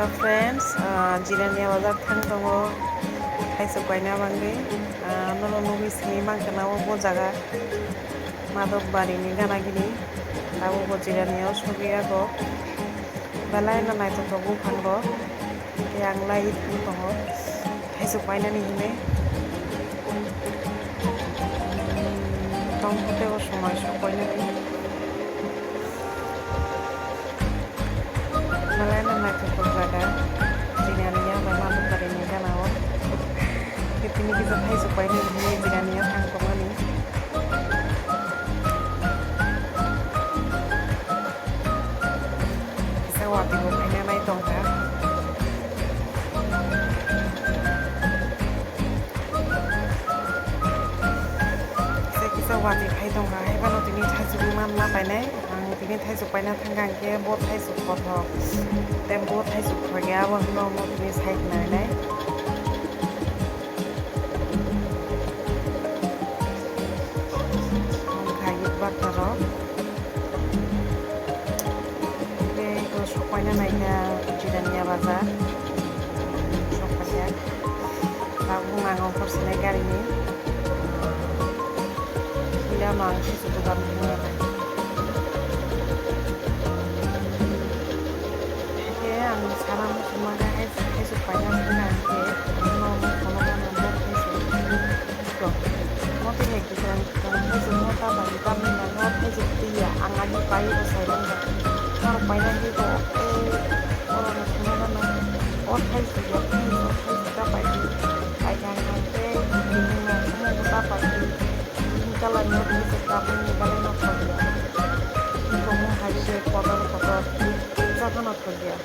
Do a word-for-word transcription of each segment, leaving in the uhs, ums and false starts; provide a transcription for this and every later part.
Friends, ah, Jirania bazar thang tongo, thaisuk baina bagwi. Ah, nono nugwi simi mankha na o, bo jaga Madok Bari ni gana gini. Tabuk bo Jirania o sogwi yago. Belai no naithotok buphang rok. Yang lai thang tongo. Thaisuk painani hinwi. Tong khe teibo somoi sok painani. Belai no naithotok jaga. Jirania bai Madok Bari ni gana o. Tini kisa thaisuk painani hinwi Jirania thang tongmani. Kisa watwi bo phaina nai tongkha. Kisa kisa watwi phai tongkha, haiphano tini thaisugwi manma painai. Ang tini thaisuk paina thangkha, hwnkhe bo thaisuk kothok, tei bo thaisuk thokya, abo hwnwi tini side nainai. Khaiyuk batharo. Tei eko sokpaina naikha Jirania bazar. Sokpaiya. Tabuk nango horsinai garini. Pila mang khe dukan thangya nai. Hwnkhe ang sana muchungma khe hai, hai sokpaina thangkha hwnkhe. Ano phunukna nangkha hai se. Mote hai kwchang kwchang thaisukno ta bai tamni nango, thaisuk twiya ang ani pai rw sai rwngkha. Norok paina di ko, eh, oro no swnamano. O thaisuk ya, thaisuk, o thaisuk ta pai di. Pai kha hwnkhe tini no omo bo ta pai di. Green colour ni o thaisuk ta bini belai no thok ya. Iko mo hai se kotor kotor, kisa phano thok ya.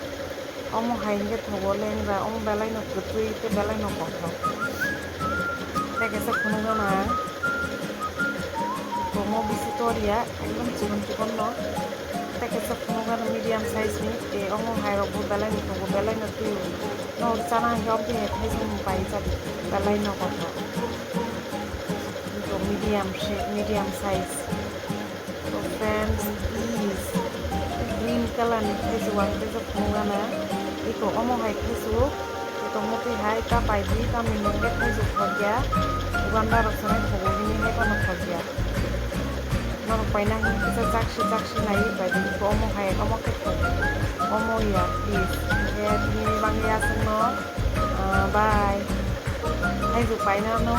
Omo hai hwnkhe thogo lengra, omo belai no kwtwi tei belai no kothok. Tei kaisa phunukgana ang. Omo bisi tor ya, ekdom chikon chikon no. Tei kaisa phunukgana medium size ni, tei omo hai rok bo belai no thogo, belai no twi. No chana hwnkhe omo hai thaisong pai chadi, belai no kothok. Iko medium shape, medium size. So friends, please, green colour ni thaisuk ang teisa phunukgana. Iko omo hai thaisuk, iko motwi hai ta pai di, tamni hwnkhe thaisuk thokya, dukandar rok sanai thogo hini hai phano thokya. Norok paina hwn kisa jaksi jaksi naiwi pai di, iko omo hai, omo khe thok, omo ya, please. Hwnkhe tini bagwi aswkno, ah, bye. Thaisuk painano.